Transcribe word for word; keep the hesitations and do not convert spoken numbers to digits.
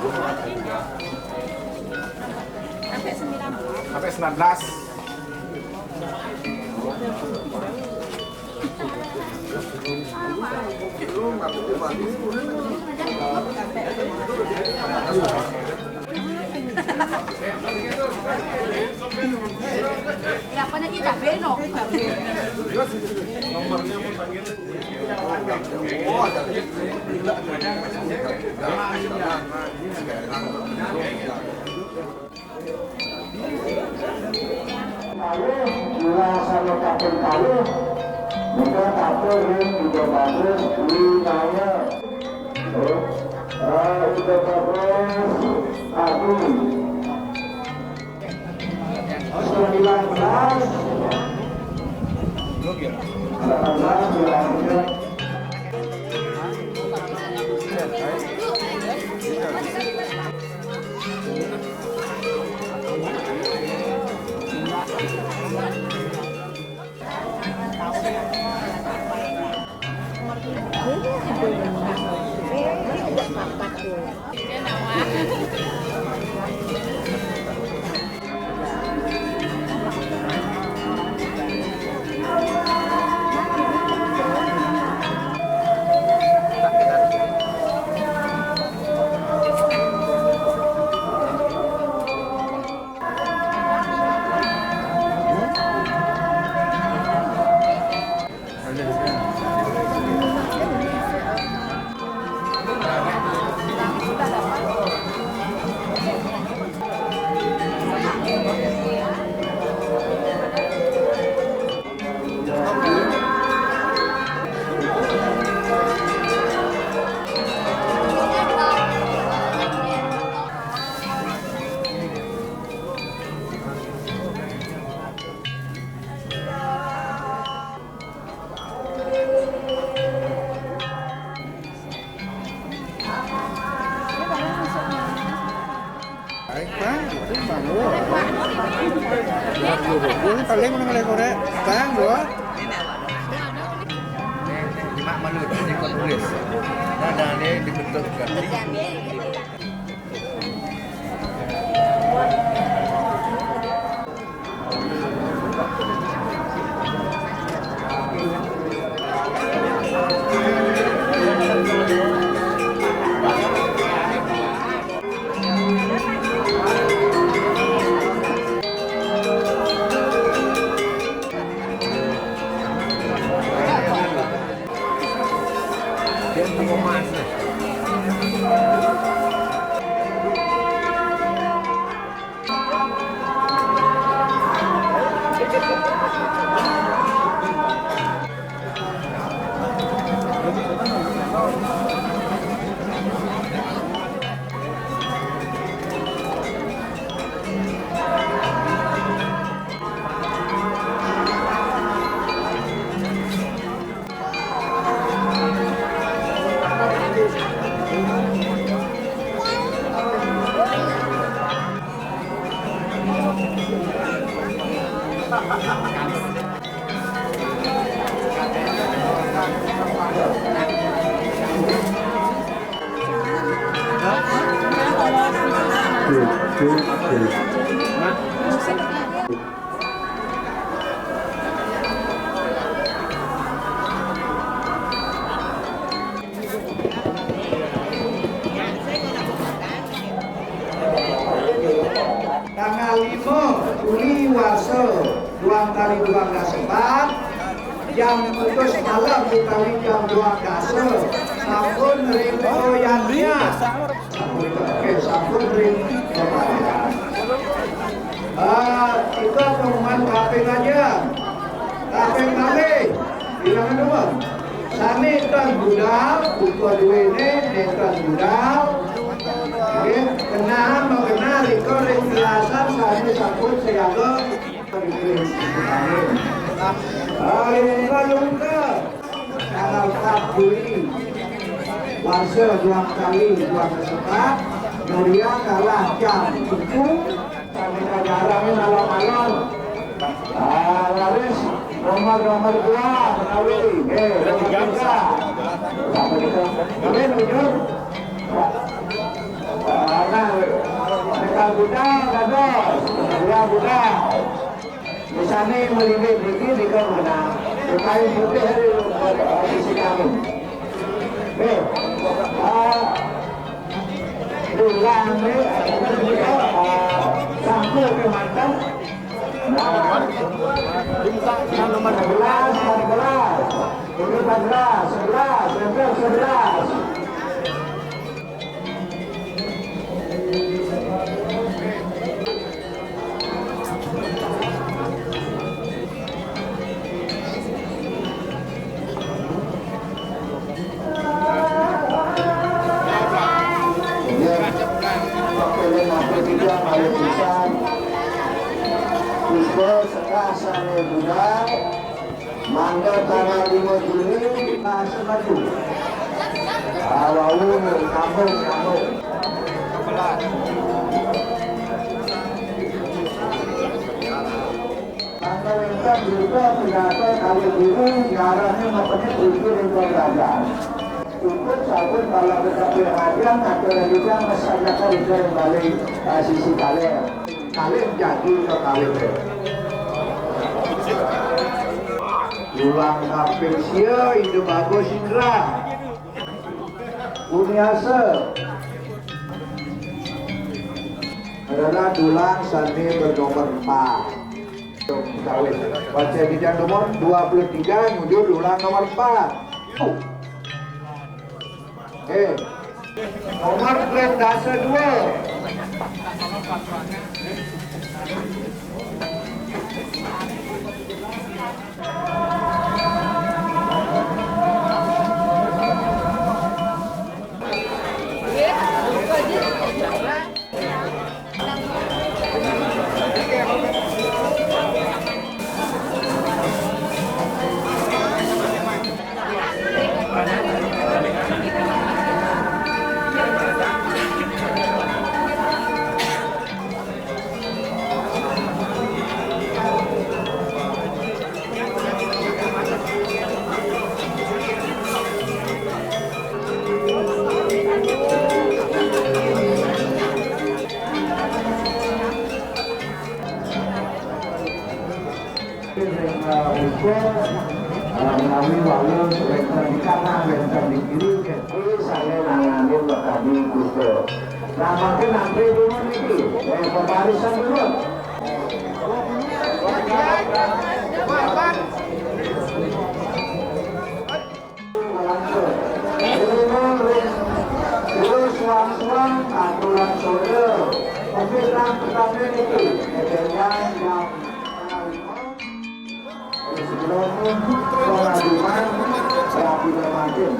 Sampai sembilan belas. Sampai sembilan belas. Kalih, Ila sama kaping kalih, nika kaping ring Ida Bagus Winaya. Eh, eh, Ida Bagus Agung. Sembilan belas. Sembilan belas, sembilan belas. Baik, Pak. Itu, Pak. Oh. Dua puluh ribu paling menang oleh korek. Bang, dua. Ini, ini mak malu, ini kau tulis. Nah, dah ni dibentuk ganti. Tanggal lima Juli warsa duang tali duang dasa empat, jam putus malam utawi jam duang dasa, sampun ring Toyania. Sampun ring Toyania. Ah, kita pengumuman kaping aja. Kaping malih, bilangan dua. Sane ten budal, upa duene nenten budal. Nggih, kenaan magenah rika ring tilasan sane sampun sayaga. Ayo, lungka, lungka. Tanggal empat Juli, warsa duang tali duang dasa empat, Maria kalah jam tujuh. Sami kajarang alon-alon. Ah, laris, nomor, nomor dua, Betawi. Eh, nomor tiga. Nomor tiga. Kawin, bujur. Ah, Buka. Misalnya melibet begini di kau kena. Kain putih hari sisi kamu. Eh, ah, dulang ni, ah, sampai ke mata. Nah, sebelas, empat belas. Ini empat belas, sebelas, sebelas, sebelas. Iya. Waktu lima puluh tiga, balik pisan. Puspa, setelah sana budal. Mangga tanggal lima Juli, bahasa Batu. Awau, nyambung, nyambung. Tanggal empat juga pidato kali dulu, ngarannya maksudnya itu di pemberantasan. Cukup sabun kalau kita perhatian atau dari dia masyarakat itu yang paling, eh, sisi kalian. Kalian jadi ke kalian. Ulang kampung sia, ide bagus Indra. Uniasa. Adalah tulang sandi bernomor empat. Kawin. Baca di nomor dua puluh tiga, nyudur ulang nomor empat. Eh, nomor grade dasar dua. Menawi wau wénten di kanan, wénten di kiri, kiri saya nanganin Bapak Ibu. Nah, mungkin nanti dulu niki, eh, pembarisan dulu. Terus suang-suang aturan soda. Tapi yang pertama itu, dengan yang sebelum pengadilan, pengadilan makin.